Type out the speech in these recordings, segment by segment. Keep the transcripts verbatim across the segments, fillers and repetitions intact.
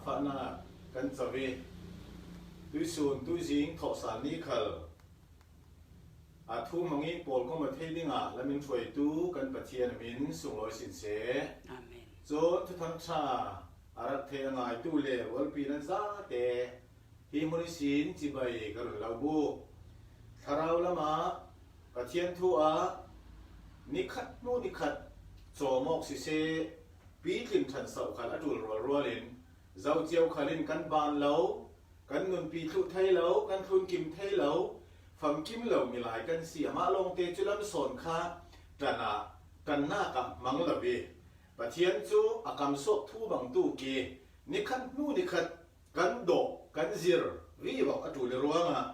Fahna kan co ve. Tuisun tuizing thawhsal ni khal a thu hmangin pawlkom a thei dingah lamin hruaitu kan Pathian a min sunglawi sin seh. Amen. Cun Thuthang ṭha a rak thei a ngaitu le rualpi nan zate hi hmun ihsin cibai ka run lo buk. Thlarau lamah Pathian thu ah nikhat hnu nikhat cawm awk siseh, pitlin ṭhansoh khal a ṭul rualrual in, zo cio khal in kan ban lo, kan nunpi thluh thei lo, kan thlun kim thei lo, famkim lo milai kan si. Amah lawngte cu lam sawn kha ṭan ah, ṭannak ah hmang lo i, Pathian cu a kamsuak thu bang tuk i, nikhat hnu nikhat kan dawh, kan zir vivo a ṭul i ruangah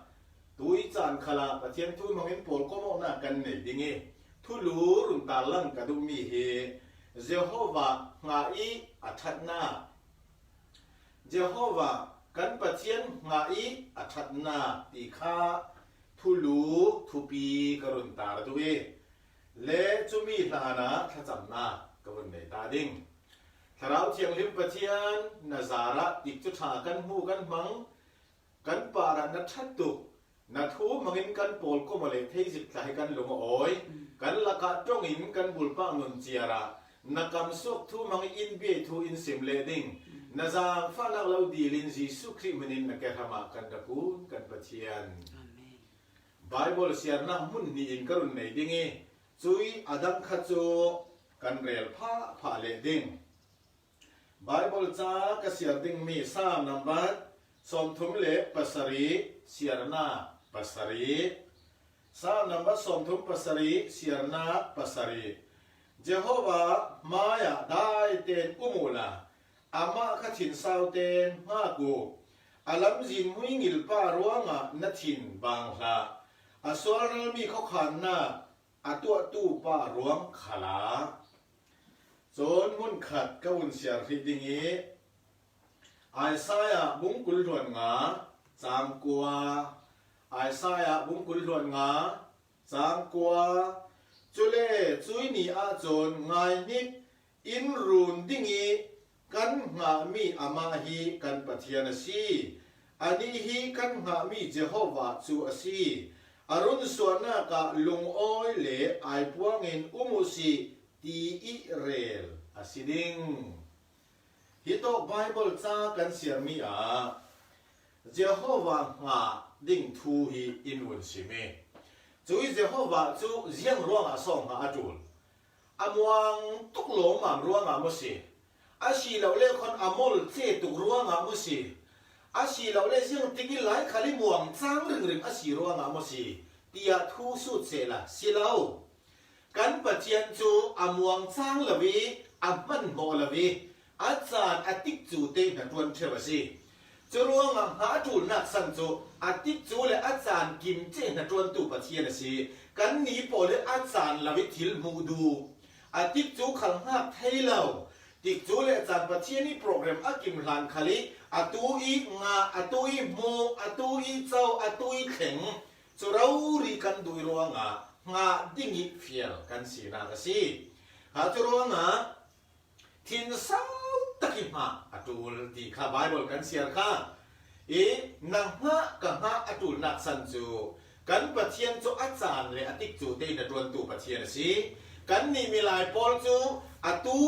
tui caan khalah Pathian thu hmangin pawlkom awknak kan nei ding i, thulu run tarlang ka duhmi hi Jehovah hngah i a ṭhatnak, Jehovah kan Pathian hngah i a ṭhatnak ti kha thulu thupi ka run tar duh i, le cumi hlanah thlacamnak ka vun nei ta ding. Thlarau Thianghlim Pathian, na zarah tikcu ṭha kan hmu kan hmang, kan parah na ṭhat tuk, na thu hmangin kan pawlkom aw le theizik tla hi kan lung a awi, kan lakah ṭongin kan bulpak nun ciarah na kamsuak thu hmangin in bia thu in sim leh ding, na zaangfahnak lo dilin Jesuh Khrih hminin na kerham ah kan rak kun kan Pathian. Amen. Baibal siarnak hmun hnih in ka run nei ding i, cui a dang kha cu kan rel phah phah leh ding. Baibal ca ka siar dingmi Salm nambat sawmthum le pasarih, siarnak pasarih. Salm nambat sawmthum pasarih, siarnak pasarih. Jehovah hmaiah dai tein um uhla, amah kha thinsau tein hngak uh. A lamzin hmuingil pa ruangah na thin bang hlah. A sualralmi khuakhannak a tuahtu pa ruang khalah. Cun hmunkhat ka vun siar hrih ding i, Isaiah bung kul hluan nga, cang kua. Isaiah bung kul hluan nga, cang kua. Cule cui ni ahcun ngaihnik in run ding i, kan hngahmi amah hi kan Pathian a si. Anih hi kan hngahmi Jehovah cu a si. A runsuahnak ah lungawi le aipuang in um uhsi, ti i rel a si ding. Hitawk Baibal ca kan siarmi ah Jehovah hngah ding thu hi in vun sim i, cui Jehovah cu ziang ruangah so hngah a ṭul? A muang tuk lawmmam ruangah maw si? Asilole khuan a mol ce tuk ruangah maw si? Asilole ziangtik i lai khal i muang cang ringring a si ruangah maw si? Tiah thu sut sehla si lo. Kan Pathian cu a muang cang lo i, a hmanhmawh lo i, a caan a tikcu te hnaṭuan ṭheu a si. Curuangah hngah a ṭulnak san cu a tikcu le a caan kim ce hnaṭuantu Pathian a si. Kannih pawl hi a caan lo i thil hmuh duh, a tikcu khal hngak thei lo, tikcu le a caan Pathian i program a kim hlan khal i atu i ngah, atu i hmuh, atu i co, atu i thleng, cu rori kan duh i ruangah hngah ding i fial kan sinak a si. Kha curuangah thinsau tak i hngah a ṭul ti kha Baibal kan siar kha i, na hngah ka hngah a ṭulnak san cu kan Pathian cu a caan le a tikcu te hnaṭuantu Pathian a si. Kannih milai pawl cu atu,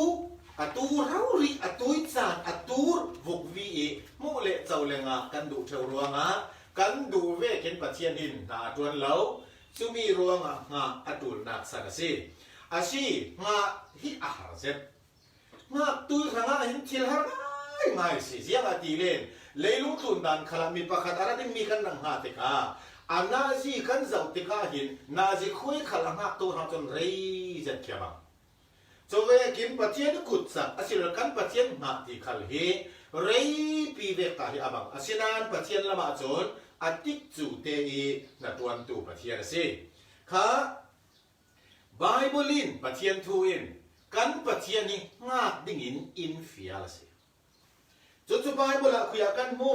atu rori, atu i caan, atu vukvi i hmuh le co le ngah kan duh ṭheu ruangah kan duh vekin Pathian hin hna a ṭuan lo. Cumi ruangah hngah a ṭulnak san a si. A si, hngah hi a har zet. Hngaktu hrangah hin thil har ngaingai a si. Ziangahtile leilung tlun dan khalah mi pakhat a rat in mi kan rak hngah tikah a nazi kan zoh tikah hin nazi khuai khal a hngaktu hrang cun rei zet khi a bang. Cuvekin Pathian i kutsak a si lo, kan Pathian hngah ti khal hi reipi vek ta hi a bang. Asinain Pathian lamah cun a tikcu te i hnaṭuantu Pathian a si. Kha Baibal in, Pathian thu in kan Pathian hi hngak dingin in fial a si. Cucu Baibal ah khui ah kan hmu.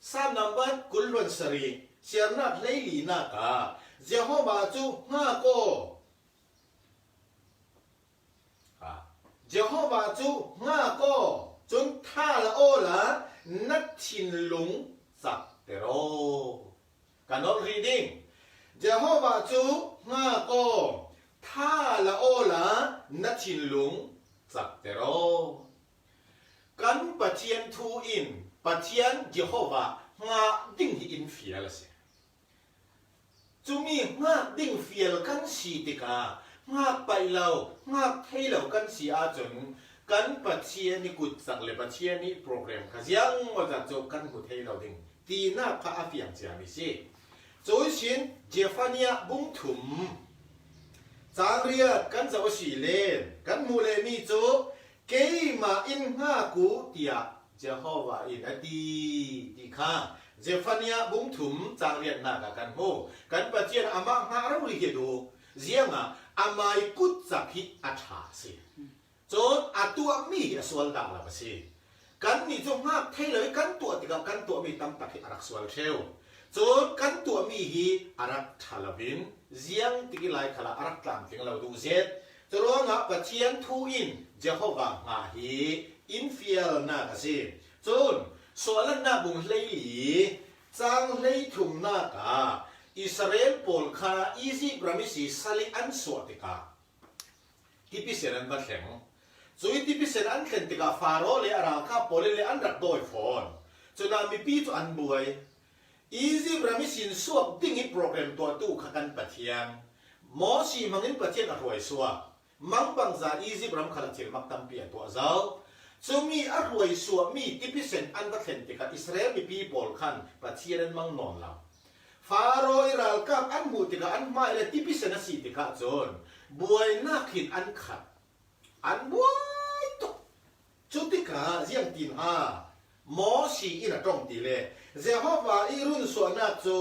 Salm nambat kul hluan sarih, siarnak hleilinak ah Jehovah cu hngak aw. Ah, Jehovah cu hngak aw. Cun tha la aw la na thinlung cakter aw. Kan ol rih ding. Jehovah cu hngak aw, tha la aw la na thinlung cakter aw. Kan Pathian thu in Pathian Jehovah hngah ding hi in fial a si. Cumi hngak ding fial kan si tikah hngak paih lo, hngak thei lo kan si ahcun kan Pathian i kutcak le Pathian i program kha ziangmawzat cu kan hmu thei lo ding tinak kha a fiang ciami si. Cuihsin Zefaniah bung thum cang riat kan zoh a si len kan hmuh lehmi cu keimah in hngak u tiah Jehovah in a ti ti kha Zefaniah bung thum cang riatnak ah kan hmu. Kan Pathian amah hngah rori hi a duh. Ziangah amai kutcak hi a ṭha a si. Cun a tuahmi hi a sual dah lo a si. Kannih cu hngak thei lo i kan tuah tikah kan tuahmi tamtak hi a rak sual ṭheu. Cun kan tuahmi hi a rak ṭha loin ziang tik i lai khalah a rak tlamtling lo duh zet. Curuangah Pathian thu in Jehovah hngah hi in fialnak a si. Cun Suahlannak bung hleili cang hleithumnak ah Israel pawl kha Izipt ram ihsi sal i an suah tikah tipisen an va thleng. Cui tipisen an thlen tikah Faro le a ralkap pawl in le an rak dawi fawn. Cunah mipi cu an buai. Izipt ram ihsin suak ding i program tuahtu kha kan Pathian. Mosi hmangin Pathian a hruai suak. Mangbangza Izipt ram khalah thilmak tampi a tuah zo. Cumi a hruai suahmi tipisen an va thlen tikah Israel mipi pawl khan Pathian an mang nawn lo. Faro i ralkap an hmuh tikah an hmai le tipisen a si tikah cun buainak hin an khat. An buai tuk. Cutikah ziangtin ha Mosi in a ṭong ti le Jehovah i runsuahnak cu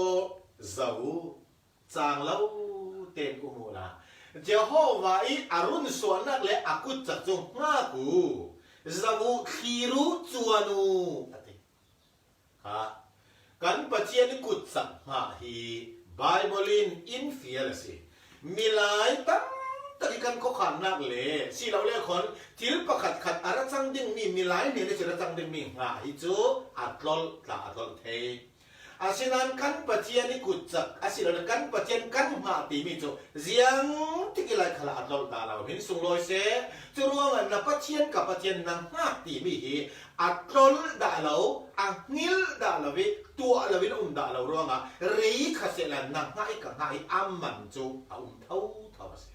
zo uh, cang lo tein um uhla. Jehovah i a runsuahnak le a kutcak cu hngak uh, zo uh, thlir uh, cuan uh, a ti. Kha kan Pathian i kutcak hngah hi Baibal in in fial a si. Milai tamtak i kan khuakhannak le si lo le khon thil pakhat khat a ra cang dingmi milai hnen a si ra cang dingmi hngah hi cu a tlolh tla a tlolh thei. Asinain kan Pathian i kutcak a si lo le kan Pathian kan hngah timi cu ziang tik i lai khalah a tlolh dah lo. Hin sunglawi seh. Curuangah na Pathian ka Pathian na hngak timi hi a tlolh dah lo, a hngilh dah lo i tuah lo in a um dah lo ruangah rei kha sehla na hngah i ka hngah i a man cu a um thotho a si.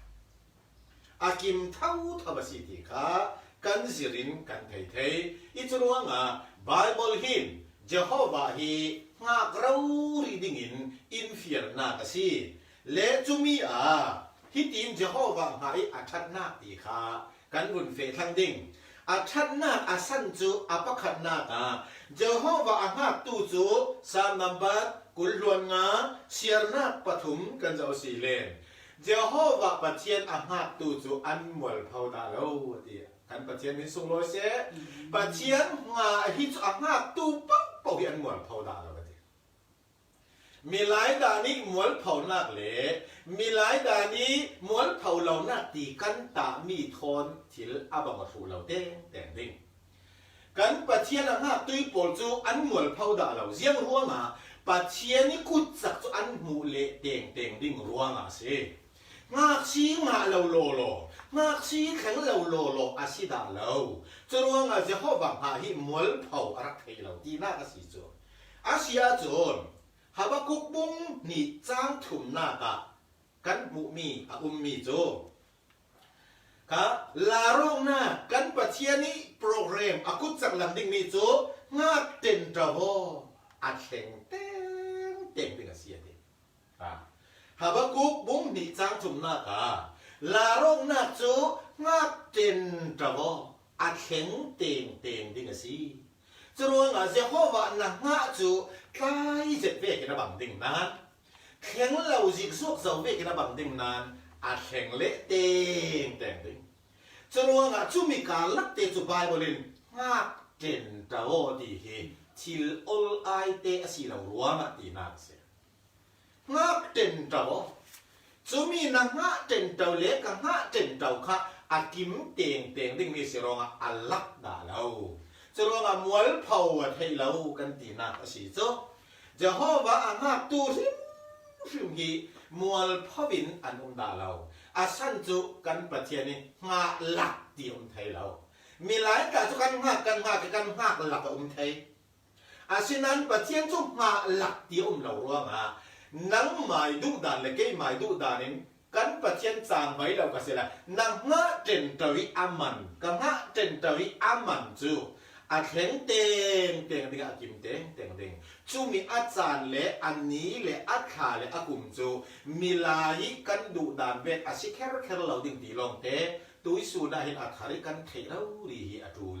A kim thotho a si ti kha kan zir in kan thei thei. I curuangah Baibal hin Jehovah hi hngak rori dingin in fialnak a si. Le cumi ah hitin Jehovah hngah i a ṭhatnak ti kha kan vun feh thlang ding. A ṭhatnak a san cu a pakhatnak ah Jehovah a hngaktu cu Salm nambat kul hluan nga, siarnak pathum kan zoh si len. Jehovah Pathian a hngaktu cu an mualpho dah lo, a ti. Kan Pathian min sunglawi seh. Pathian hngah hi cu a hngaktu paohpaoh hi an mualpho dah lo, a ti. Milai dan i mualphonak le milai dan i mualpho lonak ti kan tahmi thawn thil a bang a hruh lo tengteng ding. Kan Pathian a hngaktu pawl cu an mualpho dah lo. Ziang ruangah Pathian i kutcak cu an hmuh leh tengteng ding ruangah a si. Hngak si ngah lo lawlaw, hngak si thleng lo lawlaw a si dah lo. Curuangah Jehovah hngah hi mualpho a rak thei lo tinak a si cu. A si ahcun Habakuk bung hnih cang thumnak ah kan hmuhmi a ummi cu kha, larawknak kan Pathian i program a kutcak lang dingmi cu hngak ṭenṭo aw, a thleng tengteng ding a si, a ti. Habakuk bung hnih cang thumnak ah larawknak cu hngak ṭenṭo aw, a thleng tengteng ding a si. Curuangah Jehovah na hngah cu tlai zet vekin a bang ding nain, thleng lo zikzuak zo vekin a bang ding nain a thleng leh tengteng ding. Curuangah cumi karlak te cu Baibal in hngak ṭenṭo aw ti hi thil ol ai te a si lo ruangah tinak a si. Hngak ṭenṭo aw. Cumi na hngah ṭenṭo le ka hngah ṭenṭo kha a kim tengteng dingmi si ruangah a lak dah lo. Curuangah mualpho a theih lo kan tinak a si cu. Jehovah a ngaktu hrimhrim hi mualpho in an um dah lo. A san cu kan Pathian i hngah lak ti a um thei lo. Milai ta cu kan hngak, kan hngak i kan hngak lak a um thei. Asinain Pathian cu hngah lak ti a um lo ruangah nangmai duhdan le keimai duhdan in kan Pathian cangvai lo ka si lai. Na hngah ṭenṭo i a man, ka hngah ṭenṭo i a man cu a thleng tengteng ding, a kim tengteng ding. Cumi a caan le a ni le a thla le a kum cu milai i kan duhdan vek a si kherkher lo ding ti lawngte tuisun ah hin a thar i kan theih rori hi a ṭul.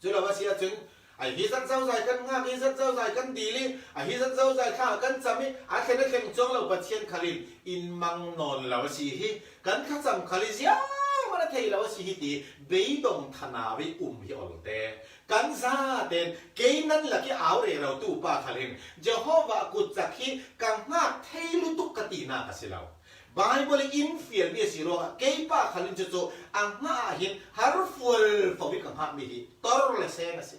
Cu lo a si ahcun, a hi zat zozai kan hngak, hi zat zozai kan dil i, a hi zat zozai thla kan cam i, a thlen a thleng cuang lo Pathian khal in in mang nawn lo a si hi, kan thlacam khal i zianghman a thei lo a si hi ti beidong thanau i um hi olte. Kan zaten kei nan lak i au rerotu pa khal in Jehovah kutcak hi ka hngak thei lutuk ka tinak a si lo. Baibal in fialmi a si ruangah kei pa khal in cucu a hngah ah hin har fualfo i ka hngakmi hi tor le seng a si.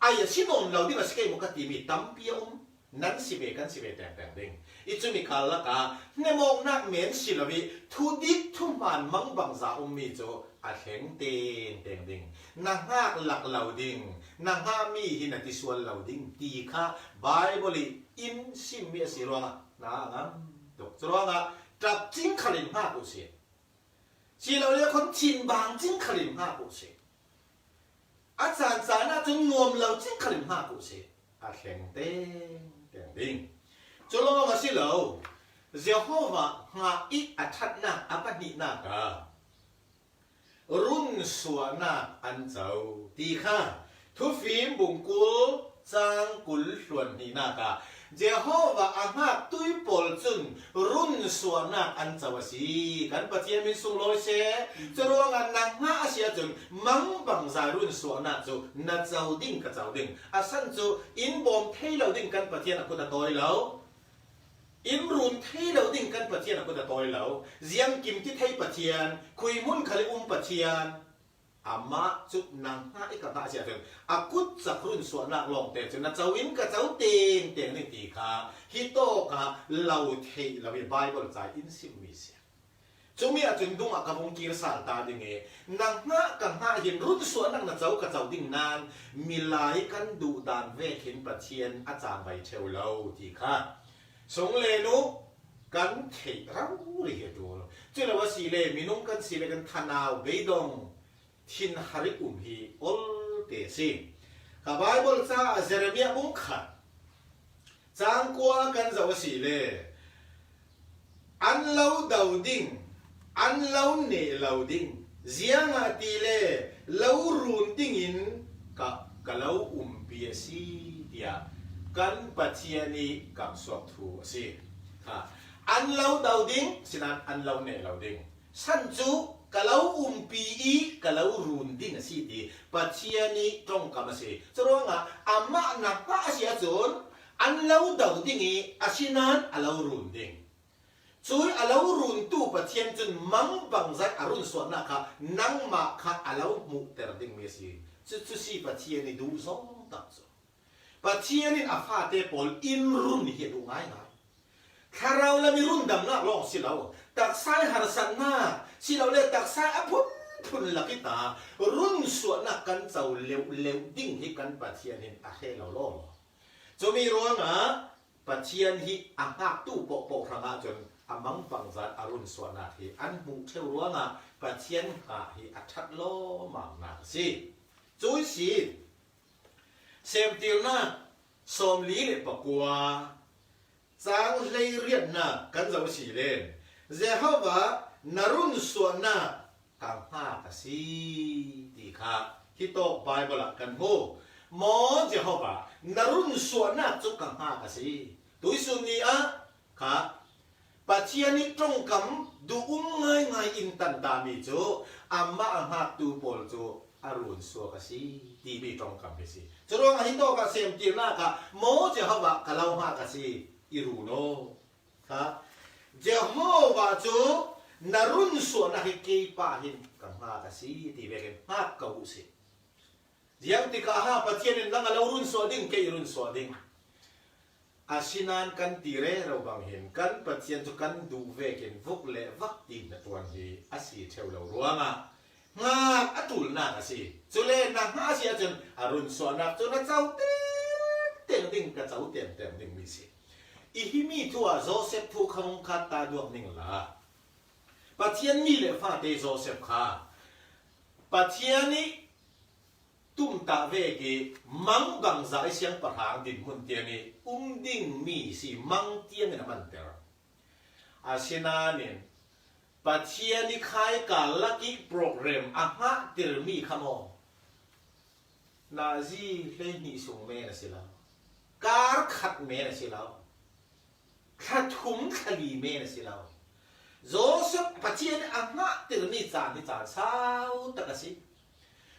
Ai a si nawn lo ding a si kei maw ka timi tampi a um. Nan si ve, kan si ve tengteng ding. I cumi karlak ah hnemawknak men si lo i thudik thuhmaan mangbangza ummi cu a thleng tengteng ding. Na hngak lak lo ding, na hngakmi hi na tisual lo ding ti kha Baibal i in simmi a si ruangah na a ngam tuk. Curuangah ṭap cing khal in hngak uh si. Si lo le khon thinbang cing khal in hngak uh si. A caan caan ahcun nuam lo cing khal in hngak uh si. A thleng tengteng ding. Cu lawng a si lo. Jehovah hngah i a ṭhatnak a pahnihnak ah runsuahnak an co ti kha Thufim bungkul cang kul hluan hnihnak ah Jehovah a hngaktu pawl cun runsuahnak an co a si. Kan Pathian min sunglawi seh. Curuangah na hngah a si ahcun mangbangza runsuahnak cu na co ding, ka co ding. A san cu in bawm thei lo ding kan Pathian a kut a tawi lo. In run thei lo ding kan Pathian a kut a tawi lo. Ziangkim ti thei Pathian, khuihmun khal i um Pathian, amah cu na hngah i ka hngah si ahcun a kutcak runsuahnak lawngte cu na co in ka co tengteng ding ti kha hi tawk ah lo theih lo i Baibal ca in simmi si. Cumi ahcun dungah ka vung kir sal ta ding i, na hngah ka hngah hin runsuahnak na co ka co ding nain milai kan duhdan vek hin Pathian a cangvai ṭheu lo ti kha sung le nu kan theih rori hi a ṭul. Cu lo a si le minung kan si le kan thanau beidong thinhar i um hi olte a si. Kha Baibal caah Jeremiah bung khat cang kua kan zoh a si le an lo do ding, an lo neh lo ding, ziangahtile lo run dingin ka, ka lo umpi a si, tiah kan Pathian i kamhsuak thu a si. Ha, an lo do ding, sinan an lo neh lo ding. San cu ka lo umpi i ka lo run ding a si ti Pathian i ṭongkam a si. Curuangah amah na hngah a si ahcun an lo do ding i asinan a lo run ding. Cui a lo runtu Pathian cun mangbangzat a runsuahnak kha nangmah kha a lo hmuhter dingmi a si. Cucu si Pathian i duh zong tak cu. Pathian in a fate pawl in run hi a duh ngaingai. Thlarau lam i rundamnak lawng si lo, taksa i harsatnak si lo le taksa i a phunphun lak i ta runsuahnak kan co leuhleuh ding hi kan Pathian in a hreh lo lawlaw. Cumi ruangah Pathian hi a hngaktu pohpoh hrangah cun a mangbangzat a runsuahnak hi an hmuh ṭheu ruangah Pathian hngah hi a ṭhat lawmamnak a si. Cui si. Semtirnak sawmli le pakua, cang hleiriatnak kan zoh si le Jehovah na runsuahnak ka hngak a si ti kha hi tawk Baibal ah kan hmu. Maw Jehovah, na runsuahnak cu ka hngak a si. Tuisun ni ah kha Pathian i ṭongkam duh um ngaingai in tantami cu amah a hngaktu pawl cu a runsuak a si timi ṭongkam hi si. Curuangah hi tawkah semtirnak ah maw Jehovah ka lo hngak a si i run aw. Kha Jehovah cu na runsuahnak hi kei pa hin ka hngak a si ti vekin hngak ko uh si. Ziang tikah ha Pathian in nang a lo runsuah ding, kei i runsuah ding. Asinain kan ti rero bang hin kan Pathian cu kan duh vekin vuk le vak ti hnaṭuan hi a si ṭheu lo ruangah hngak a ṭulnak a si. Cule na hngah a si ahcun a runsuahnak cu na co tengteng ding, ka co tengteng dingmi si. I himi thu ah Joseph thu kha hung khat ta duak ning la. Pathian mi le fate Joseph kha Pathian i tumtah vek i mangbangza i siangpahrang dinhmun tiang i um dingmi si mang tiangin a manter. Asinain Pathian i khaika lak i program a hngahtirmi kha maw? Nazi hleihnih sung men a si lo. Kar khat men a si lo. Thla thum thla li men a si lo. Joseph Pathian a hngahtirmi caan hi caan sau tak a si.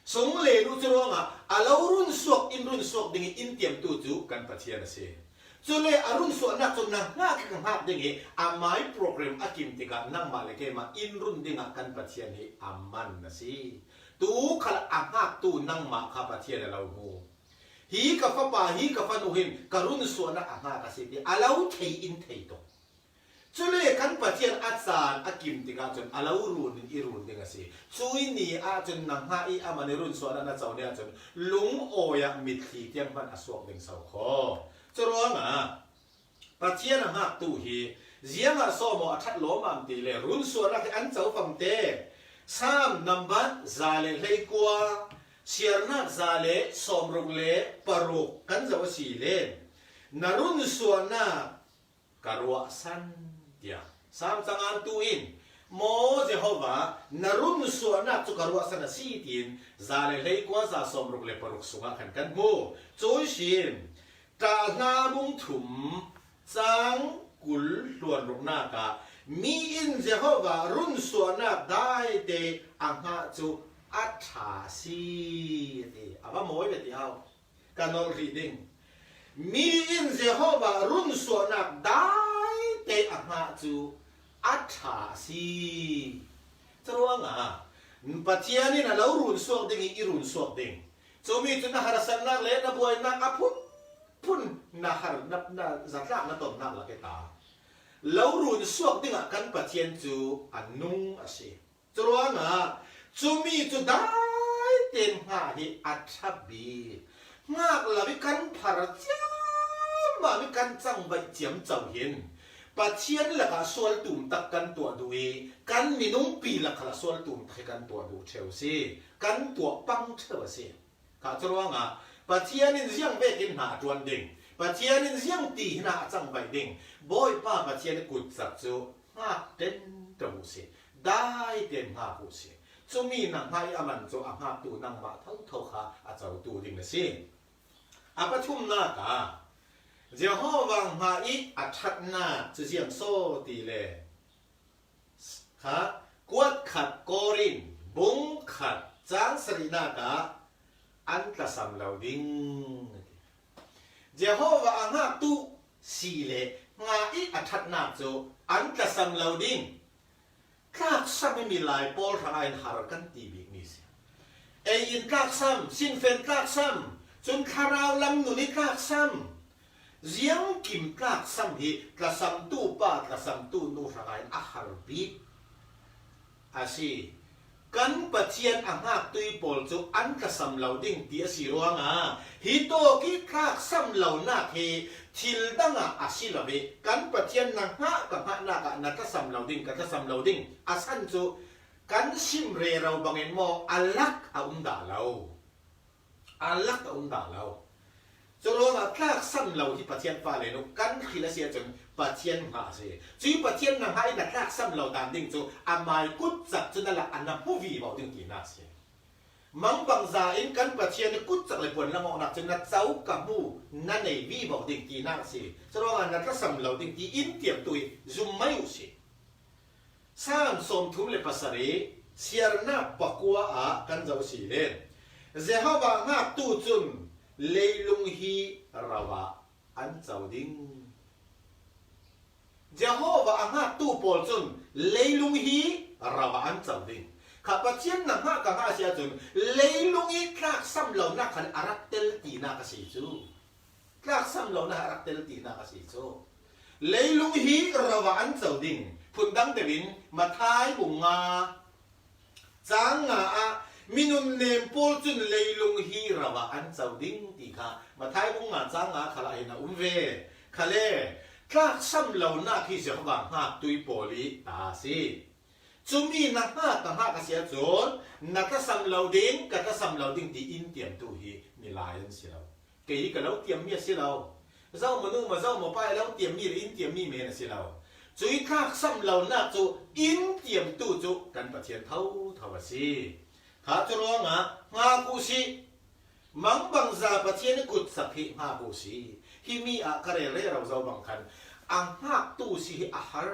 Sung le nu cu ruangah a lo runsuak, in runsuak ding i in tiamtu cu kan Pathian a si. Cule a runsuahnak cu na hngak ka hngak ding i amai program a kim tikah nangmah le keimah in run dingah kan Pathian hi a man a si. Tu khal a hngaktu nangmah kha Pathian a lo hmu. Hi ka fapa, hi ka fanu hin ka runsuahnak a hngak a si ti a lo thei in thei tuk. Cule kan Pathian a caan a kim tikah cun a lo run in i run ding a si. Cui ni ahcun na hngah i a man i runsuahnak na co ni ahcun lungawi ah mitthli tiang hmanh a suak ding so kho. Curuangah Pathian a hngaktu hi ziangah sawm aw a ṭhat lawmmam ti le runsuahnak hi an co famte. Sam nambat za le hleikua, siarnak za le sawmruk le paruk kan zoh a si le na runsuahnak ka ruahsan, tiah Sam cangantu in, maw Jehovah, na runsuahnak cu ka ruahsan a si, tiin za le hleikua, za sawmruk le paruk sungah khan kan hmu. Cui sin, Ṭahhla bung thum cang kul hluan ruknak ah mi in Jehovah runsuahnak daite a hngah cu a ṭha a si, a ti. A va mawi ve ti au. Ka nolh rih ding. Mi in Jehovah runsuahnak daite a hngah cu a ṭha a si. Curuangah Pathian in a lo runsuak ding i i runsuak ding. Cumi cu na harsatnak le na buainak a phunphun na har, na, na zatlak, na tonnak lak i ta. Lo runsuak dingah kan Pathian cu a nung a si. Curuangah cumi cu daiten hngah hi a ṭha bik. Hngak lo i kan phar ciammam i kan cangvaih ciamco hin Pathian lakah sual tum tak kan tuah duh i kan minungpi lak khalah sual tum tak hi kan tuah duh ṭheu a si, kan tuah pang ṭheu a si. Kha curuangah Pathian in ziang vekin hna a ṭuan ding, Pathian in ziang ti hna a cangvaih ding, Bawipa Pathian i kutcak cu hngak ṭenṭo uh si, daiten hngak uh si. Cumi na hngah i a man cu a hngaktu nangmah thotho kha a cotu ding na si. A pathumnak ah Jehovah hngah i a ṭhatnak cu ziang so ti le kha, kuat khat Korin bung khat cang sarihnak ah an tlasam lo ding. Jehovah a hngaktu si le hngah i a ṭhatnak cu an tlasam lo ding. Tlaksam i milai pawl hrangah in har kan ti bikmi si. Ei in tlaksam, sinfen tlaksam, cun thlarau lam nun i tlaksam, ziangkim tlaksam hi tlasamtu pa, tlasamtu nu hrangah in a har bik a si. Kan Pathian a hngaktu pawl cu an tlasam lo ding ti a si ruangah hi tawk i tlaksam lonak hi thil dangah a si lo i kan Pathian na hngah, ka hngahnak ah na tlasam lo ding, ka tlasam lo ding a san cu kan sim rero bangin maw a lak a um dah lo. A lak a um dah lo. Curuangah tlaksam lo hi Pathian fale nu kan hrilh a si ahcun Pathian hngah a si. Cui Pathian na hngah i na tlaksam lo dan ding cu amai kutcak cu na lak a na hmu vivo ding tinak a si. Mangbangza in kan Pathian i kutcak le puan lam awknak cu na co ka hmu, na nei vivo ding tinak a si. Curuangah na tlasam lo ding ti in tiamtu i zum mai uh si. Sam sawmthum le pasarih, siarnak pakua ah kan zoh si le Jehovah hngaktu cun leilung hi ro ah an co ding. Jehovah a hngaktu pawl cun leilung hi ro ah an co ding. Kha Pathian na ngah ka ngah si ahcun leilung i tlaksam lonak khan a rak tel tinak a si cu. Tlaksam lonak a rak tel tinak a si cu. Leilung hi ro ah an co ding. Phundang deuh in Matthai bung nga cang nga ah minung nem pawl cun leilung hi ro ah an co ding ti kha Matthai bung nga cang nga khal ah hin a um ve. Khale, tlaksam lonak hi Jehovah hngak tui pawl i ta a si. Cumi na hngak ka hngak a si ahcun na tlasam lo ding, ka tlasam lo ding ti in tiamtu hi milai an si lo. Kei ka lo tiammi a si lo. Zohmanu ma zohmapa i lo tiammi le in tiammi men a si lo. Cui tlaksam lonak cu in tiamtu cu kan Pathian thotho a si. Kha cu ruangah hngak uh si. Mangbangza Pathian i kutsak hi hngak uh si. Hi mi ah ka rel rero zo bang khan a hngaktu si hi a har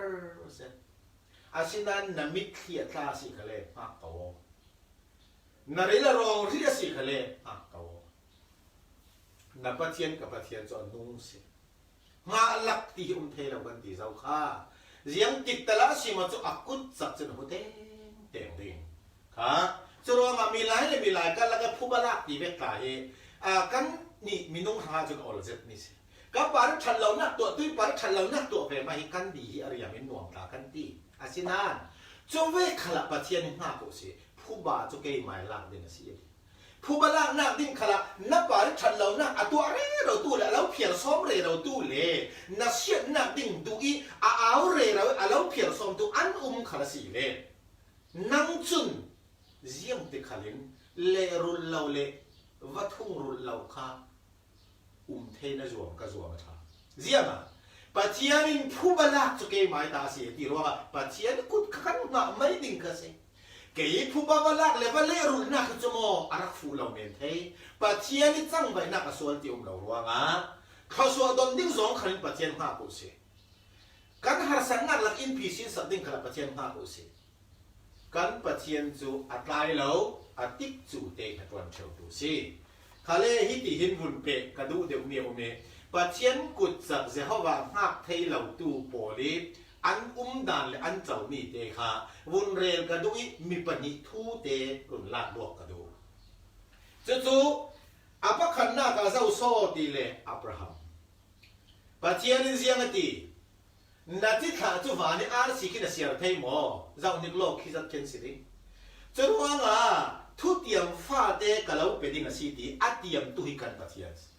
zet. Asinain na mitthli a tla si khale hngak ko. Na ril a rawng ri a si khale hngak ko. Na Pathian ka Pathian cu a nung si. Hngah lak ti hi um thei lo kan ti zo kha. Ziang tik tala si ma cu a kutsak cun a hmu tengteng ding. Kha, curuangah milai le milai kan lak a phuba lak ti vek ta hi, aa, kan nih minung hrang cun ol zet ni si. Ka par ṭhat lonak tuah, tui par ṭhat lonak tuah ve mah hi kan di hi a riam in nuam ta kan ti. Asinain, cu ve khalah Pathian hi hngak uh si, phuba cu keimai lak ding a si. Phuba laknak ding khalah na par ṭhat lonak a tuah rero tu le a lo phiar sawm rero tu le na siatnak ding duh i a au rero i a lo phiar sawm tu an um khal a si le. Nang cun ziang ti khalin lehrulh lo le va thungrulh lo kha um thei na zuam ka zuam a ṭha. Ziangah Pathian in phuba lak cu keimai ta a si ti ruangah Pathian kut kha kan hngah mai ding ka si. Kei phuba va lak le va lehrulhnak hi cu maw a rak fuh lo men thei. Pathian i cangvaihnak a sual ti um lo ruangah thluasuah don ding zong khalin Pathian hngak uh si. Kan harsatnak lak in phisin sak ding khalah Pathian hngak uh si. Kan Pathian cu a tlai lo, a tikcu te hnaṭuan ṭheutu si. Khale hiti hin vun peh ka duh deuhmi a um i, Pathian kutsak Jehovah hngak thei lotu pawl i an umdan le an comi te kha vun rel ka duh i mi pahnih thu te run lak duak ka duh. Cucu a pakhatnak ah zo saw ti le Abraham. Pathian in ziang a ti, na cithlah cu van i arsi khin a siar thei maw? Zohhnik law khi zat khin si ding. Curuangah thutiam fate ka lo pe ding a si ti a tiamtu hi kan Pathian si.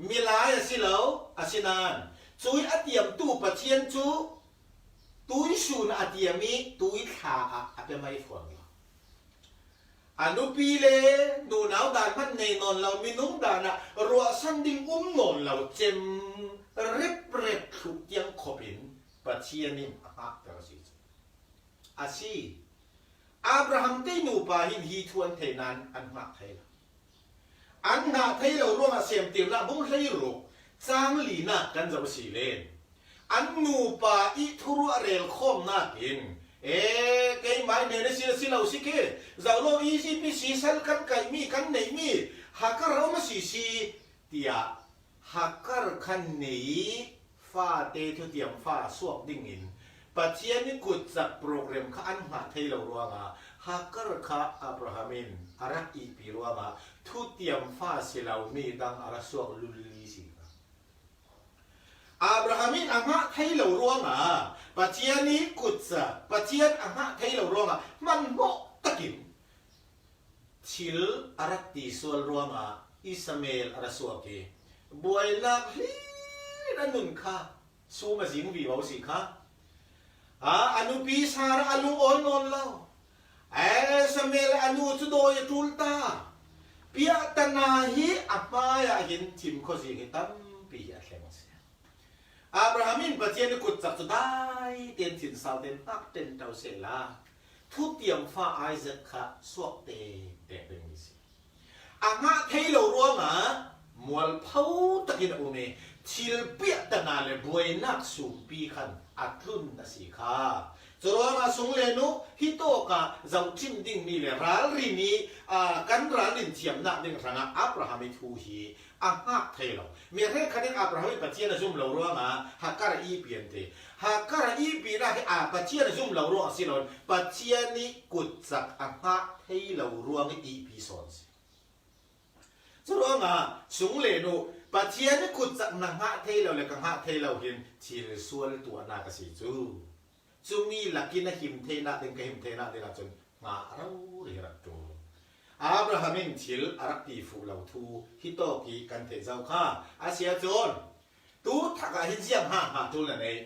Milai a si lo, asinain cui a tiamtu Pathian cu tuisun a tiam i tuithla ah a pe mai fawn lo. A nupi le nunau dan hman nei nawn lo, minung dan ah ruahsan ding um nawn lo, cem rep rep thluh tiang khop in Pathian in a hngahter a si cu. A si. Abraham te nupa hin hi thu an thei nain an hngah thei lo. An hngah thei lo ruangah Semtirnak bung hleiruk cang linak kan zoh a si len. An nupa i thuruah rel khawmnak in, e, keimah i men a si, a si lo si khi, zoh law Izipt i sisal kan kaihmi, kan neihmi Hagar a um a si si, tiah Hagar khan nei i fate thutiam fa suak dingin Pathian i kutsak program kha an hngah thei lo ruangah Hagar kha Abraham in a rak ihpi ruangah thutiam fa si lo mi dang a ra suak lulli si kha. Abraham in a hngah thei lo ruangah Pathian i kutsak, Pathian a hngah thei lo ruangah hmanhmawh takin thil a rak ti sual ruangah Ishmael a ra suak i buainak hlir in a nun kha sum a zing vivo si kha. A, a nupi Sarah a lungawi nawn lo. Ishmael a nu cu dawi a ṭul ta. Piahtana hi a hmaiah hin thim khuazing hi tampi hi a thleng a si. Abraham in Pathian i kutsak cu dai tein thinsau tein hngak ṭenṭo sehla thutiam fa Isaac kha suak tein tein ding mi si. A hngah thei lo ruangah mualpho takin a um i thil piahtana le buainak sumpi khan a tlun a si kha. Curuangah sung le nu hi tawkah zohṭhim dingmi le ralrin i, aa, kan ralrin thiamnak ding hrangah Abraham i thu hi a hngak thei lo. Mi hrekkhat in Abraham i Pathian a zum lo ruangah Hagar a ihpi an ti. Hagar a ihpinak hi, aa, Pathian a zum lo ruang a si loin Pathian i kutcak a hngak thei lo ruang i ihpi sawn si. Curuangah sung le nu Pathian i kutcak na hngah thei lo le ka hngah thei lo hin thil sual tuahnak a si cu. Cumi lakin a him theinak ding, ka him theinak ding ahcun hngah rori rak ṭul. Abraham in thil a rak ti fuh lo thu hi tawk i kan theih zo kha a si ahcun, tu thak ah hin ziang ha hngah ṭul na nei?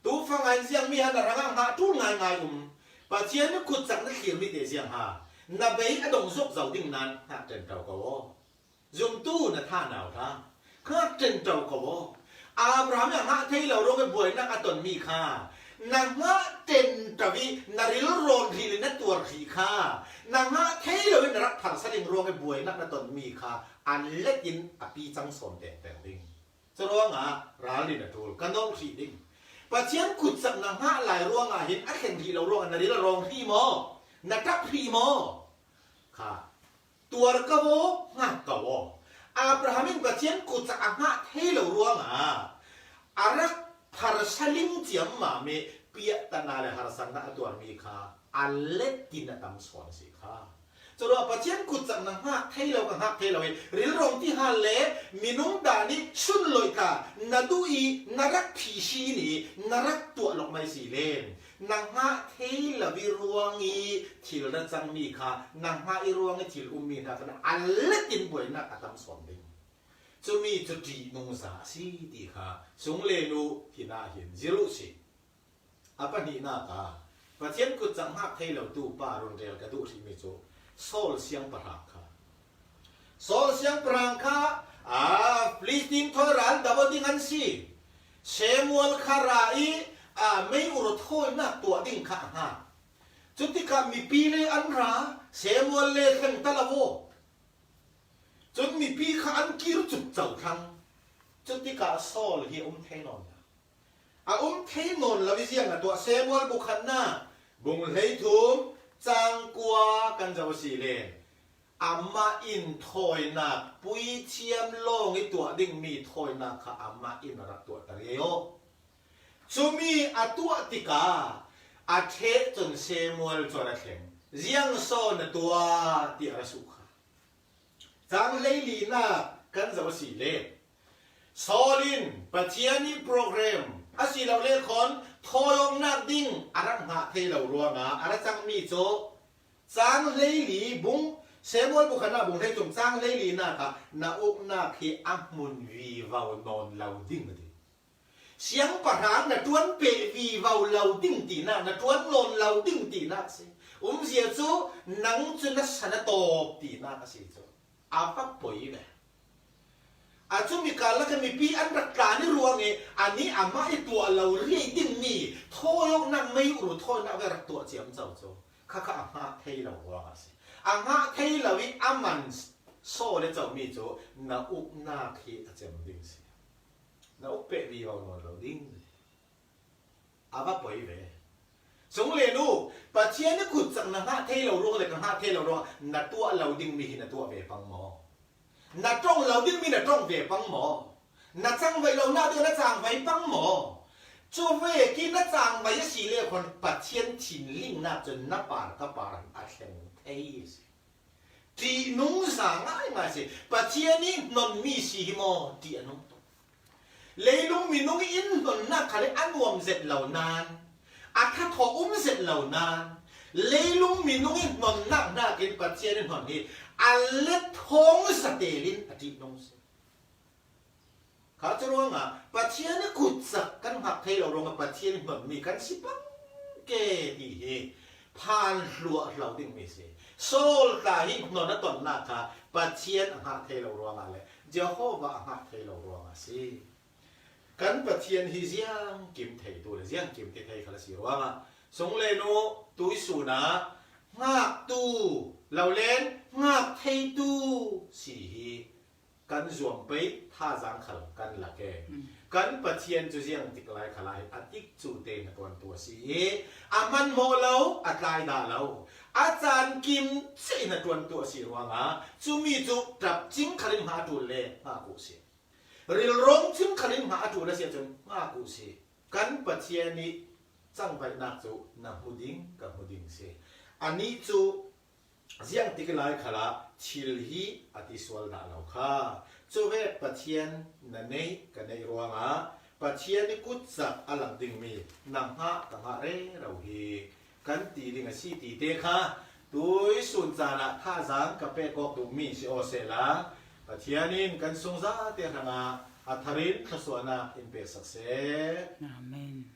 Tu fang ah hin ziang mi ha na hrangah hngah ṭul ngaingai um? Pathian i kutcak na thlirmi te ziang ha? Na bei a dong zok zo ding nain hngah ṭenṭo ko aw. Zumtu na thanau hna, hngak ṭenṭo ko aw. Abraham i a hngah thei lo ruang i buainak a tonmi kha na hngah ṭenṭo i na rilrawn hrih le na tuar hrih kha na hngah thei lo i na rak pharsa ding ruang i buainak na tonmi kha an let in a pi cang sawn tengteng ding. Curuangah ralrin a ṭul, ka nolh hrih ding. Pathian kutcak na hngah lai ruangah hin a thlen hrih lo ruangah na rilrawng hrih maw? Na ṭap hrih maw? Kha tuar ko aw, hngak ko aw. Abraham in Pathian kutcak a hngah thei lo ruangah a rak pharsa ling ciammam i piahtana le harsatna a tuarmi kha a let in a tam sawn a si kha. Curuangah Pathian kutcak na hngah thei lo, ka hngak thei lo i rilrawng ti hal le minung dan i sunloih ta na duh i na rak phihsin i na rak tuah lawk mai si len. Na hngah thei lo i ruang i thil na cangmi kha, na hngah i ruang i thil ummi hna kha a let in buainak a tam sawn ding. Cumi cu ṭihnung za a si ti kha sung le nu hinah hin zir uh si. A pahnihnak ah Pathian kutcak hngak thei lo tu pa run rel ka duh hrihmi cu Saul siangpahrang kha. Saul siangpahrang kha, aa, Filistin thawi ral dap aw ding an si. Samuel kha ra i, aa, mei ur thawinak tuah ding kha a hngak. Cutikah mipi le an ra, Samuel le thleng ta lo aw. Cun mipi kha an kir cukco thlang. Cutikah Saul hi a um thei nawn lo. A um thei nawn lo i ziang a tuah? Samuel bu khatnak bung hleithum cang kua kan zoh a si le amah in thawinak, puithiam lawng i tuah dingmi thawinak kha amah in a rak tuahter i aw. Cumi a tuah tikah a ṭheh cun Samuel cu a ra thleng. Ziang sawn a tuah ti a ra suh kha. Cang hleilinak kan zoh a si le Saul in Pathian i program a si lo le khawn thawi awknak ding a rak hngah thei lo ruangah a ra cangmi cu cang hleili bung, Samuel bu khatnak bung hleithum cang hleilinak ah na uknak hi a hmun vivo nawn lo ding a ti. Siangpahrang na ṭuan peh vivo lo ding tinak, na ṭuan nawn lo ding tinak si. Umzia cu nang cu na san a tawp tinak a si cu. A va poi ve. A cumi karlak ah mipi an rak tlan i ruang i anih amah i tuah lo riai dingmi thawi awknak mei ur thawinak ve rak tuah ciamco cu khakha a hngah thei lo ruang a si. A hngah thei lo i a man saw le comi cu na uknak hi a cem ding si. Na uk peh vivo nawn lo ding. A va poi ve. Sung le nu, Pathian i kutcak na hngah thei lo ruang le ka hngah thei lo ruang na tuah lo dingmi hi na tuah ve pang maw? Na ṭong lo dingmi na ṭong ve pang maw? Na cangvaih lo nak ding na cangvai pang maw? Cu vekin na cangvai a si le khawn Pathian thinlingnak cun na par ka par a thleng thei a si. Ṭihnung za ngaingai si. Pathian i hnonmi si hi maw ṭih a nung tuk. Leilung minung i in hnonnak khal a nuam zet lo nain, a ṭha thawh um zet lo nain, leilung minung i hnonnak hnakin Pathian i hnon hi a let thawng zatel in a ṭihnung si. Kha cu ruangah Pathian i kutcak kan hngak thei lo ruangah Pathian i hnonmi kan si pang ke ti hi phan hluah hlo dingmi si. Saul tla hi hnon a tonnak kha Pathian a hngak thei lo ruangah le Jehovah a hngak thei lo ruangah si. Kan Pathian hi ziangkim theitu le ziangkim ti thei khal a si ruangah sung le nu tuisun ah hngaktu lo len hngak theitu si hi kan zuam pei, thazaang khal kan lak e. Kan Pathian cu ziang tik lai khalah hin a tikcu tein a ṭuantu a si i a hmanhmawh lo, a tlai dah lo, a caan kim cein a ṭuantu a si ruangah cumi cu ṭap cing khalin hngah a ṭul le hngah ku si. Rilrawng cing khalin hngah a ṭul a si ahcun hngah ku si. Kan Pathian i cangvaihnak cu na hmu ding, ka hmu ding si. Anih cu ziang tik lai khalah thil hi a ti sual dah lo kha. Cuvek Pathian na neih, ka neih ruangah Pathian i kutcak a lang dingmi na hngah, ka hngah rero hi kan ti ding a si ti te kha tuisun caan ah thazaang ka pek awk duhmi si aw sehla, Pathian in kan sungzate hrangah a tharin thluasuahnak in peksak seh. Amen.